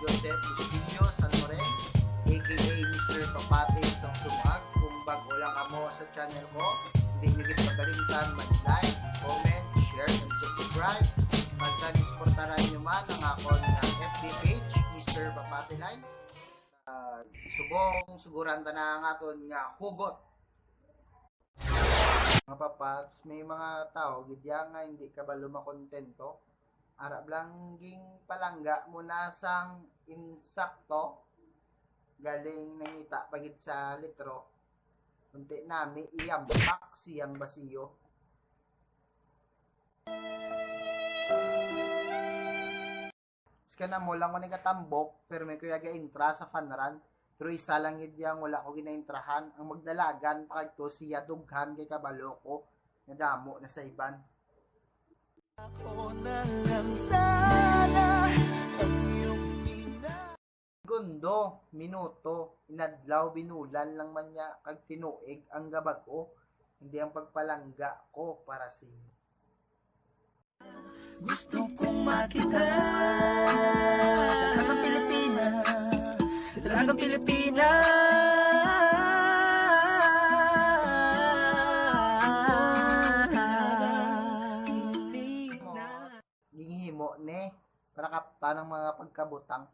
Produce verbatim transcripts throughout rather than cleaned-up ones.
Joseph Bustillo San Loren, A K A Mister Papati sang Sumag. Kung bago lang kamo sa channel ko, hindi niyo gid pagkalimtan mag-like, comment, share, and subscribe. Pagka suportaran niyo man ang akon nga F B page, Mister Papati Lines. Ah, subong suguran ta na ang aton nga hugot. Mga papats, may mga tao gid ya nga hindi kabalo makontento. Ara bala nga ginpalangga mo na sang insakto, galing nangita pa gid sa litro. Unti nami iyampak siyang basiyo. Is kana mo lang ko nagkatambok, pero may kuya ga-intra sa fun run. Pero isa lang gid yang wala ko ginaintrahan, ang magdalagan pa kadto siya dughan kay kabalo ko nga damo na sa iban. Ako na lang sana ang iyong ina. Segundo, minuto, inadlaw, binulan lang man niya, kag tinuig ang gabag-o, hindi ang pagpalangga ko para sa inyo. Gusto kong makita. Dalagang Pilipina. Dalagang Pilipina. Ginhimo ni para kaptan ang mga pagkabutang.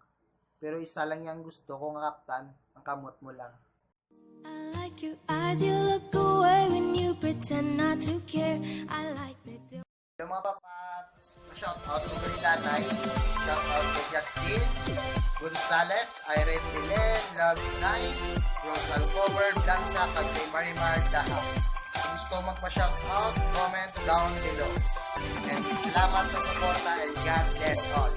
Pero isa lang yang gusto ko nga kaptan, ang kamot mo lang. I like your eyes, you look away when you pretend not to care. I like the dim- Hello mga papats, shout out ko kay Danay, shout out kay Justin Gonzales, Irene Belen, Loves Nice, Rose Alcover, Blanca, kag kay Marimar Daha. Kung gusto magpa-shout out, comment down below. And salamat sa suporta and God bless all.